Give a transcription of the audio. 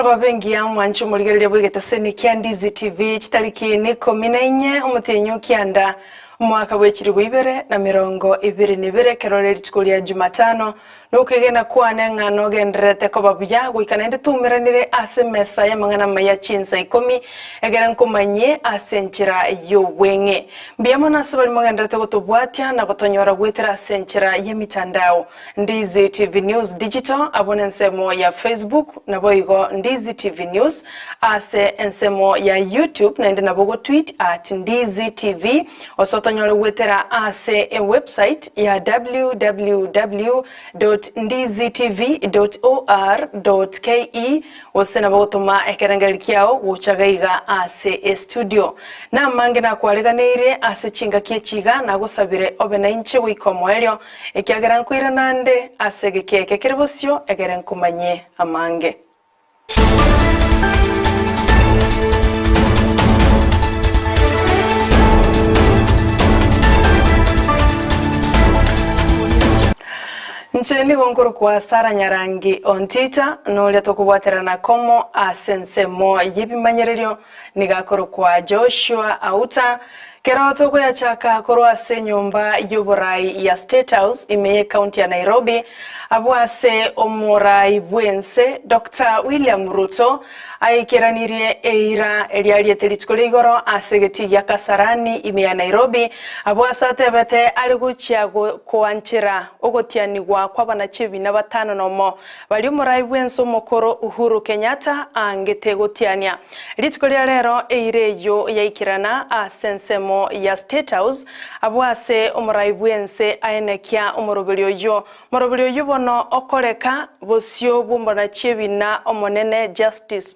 Emarogoba engiya mwanche omorigereria bw'egetaseni kia Ndizi TV chitariki nikomi na inye omotienyi o kianda omwaka bwe chilifu ibere na merongo ibere na ibere ekero ore rituko ria Jumatano Nokwegena kwane ng'a nogendererete koba buya goika naende toumeranire ase emesa y'amang'ana amaya chinsa ikomi, egere nkomanyie ase enchera y'obweng'e. Mbuya mono ase baria mogendererete gotobwatia na gotonyora goetera ase enchera y'emitandao. Ndizi TV News Digital abwo nensemo ya Facebook, naboigo Ndizi TV News ase ensemo ya YouTube naende nabo ogotweet at Ndizi TV Ose otonyore goetera ase ewebsite ya www dot ndizitv dot or dot ke gose nabo gotoma ekerengererio kiao gocha gaiga ase estudio. Namange nakwareganeirie ase chingaki echi iga nagosabire obe nainche goika omoerio, ekiagera nkoirana nde ase egeka eke kere bosio egere nkomanyie amange. Inche nigo nkorokwa Sarah Nyarangi Ontita, na oria tokobwaterana komo ase ensemo y'ebimanyererio nigo akorokwa Joshua Auta. Kero tokoyachaka korwa ase enyomba y'oborai ya State House ime y'ecounty ya Nairobi, abwo ase omorai bw'ense Doctor William Ruto aikeranirie eira eria ariete rituko ria igoro ase egetii gia Kasarani ime ya Nairobi, abwo ase atebete are gochia koanchera ogotianigwa kw'abanachebina batano nomo baria omorai bw'ense omokoro Uhuru Kenyatta aangete gotiania. Rituko ria rero eira eyio yaikerana ase ensemo ya State House, abwo ase omorai bw'ense aenekia omoroberi oyio. Omoroberi oyio bono okoreka bosio bw'omonachie bina omonene Justice.